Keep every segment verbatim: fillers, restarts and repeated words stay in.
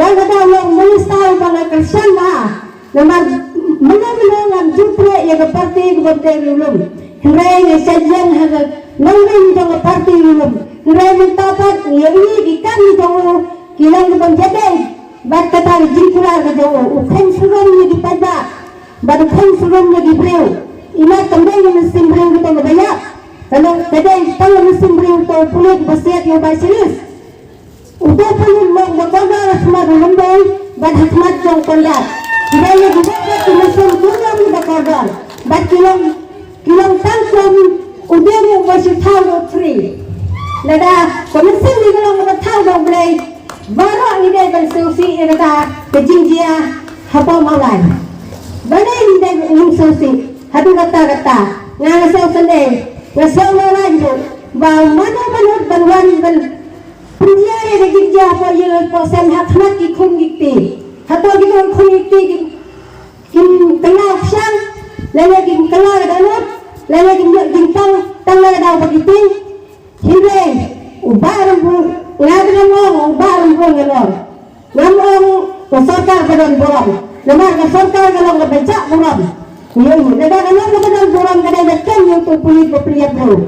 Ba nga dang long minister ba nga kyrshan bha. Namar mynno mynno ngam ju treh ïa ka party kaba bteng riewlum. Hynrei nga shait ïeng ha ka nongrim jong ka party riewlum. Hynrei mynta pat ngi ïohi ki kam jong u ki long kiban ïadei bad kata ka jingkular ka jong u. U kheiñ surum ïa ki paidbah bad u kheiñ surum ïa ki briew. Ina kam dei ka mynsiem briew kata kaba ïap. Ka long ka dei tang ka mynsiem briew uto u pulit ba siat ïa u Viceroy. Uto u pulit long ba kordor ha khmat u Lymboi bad ha khmat jong u Conrad. Ki dei ïa ki bad ki mynsiem ki long kiba kordor bad ki long ki long tang kum u dei ruh uba shu thaw ruh free. Lada ka mynsiem ngi ka long kaba thaw da U Blei, baroh ngi dei ban sngewsih ïa kata ka jingjia hapoh Mawlai. Balei ngi dei ngim sngewsih? Haduh katta katta nga nga sngewsynei, nga sngewnarai ruh ba mano mano ban wan ban pynïaid ïa ka jingjia hapoh ïing hapoh sem ha khmat ki khun ki kti. Hato ki khun ki kti ki kim kylla pyrshang, lane kim kylla ka dohnud, lane kim ïoh jingtang tang na ka daw ba ki tieng. Hynrei u Bah Rymbui, nga te ngam ong u Bah Rymbui ngan ong. Ngam ong ka sorkar ba don burom. Namar ka sorkar ka long kaba jah burom. Ïohi, lada ka long kaba don burom ka dei ba kem ïa uto u pulit ba pynïap briew.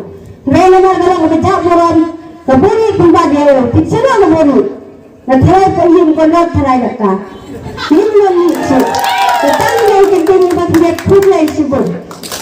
Hynrei namar ka long kaba jah burom, ka burom pynban ïa u. Phi sngewbha ka burom. Nga tharai ka ïing ka dap tharai lata. Ngim ïoh mih shuh. Ka tang ïa ka ïing ba khyndiat khublei shibun.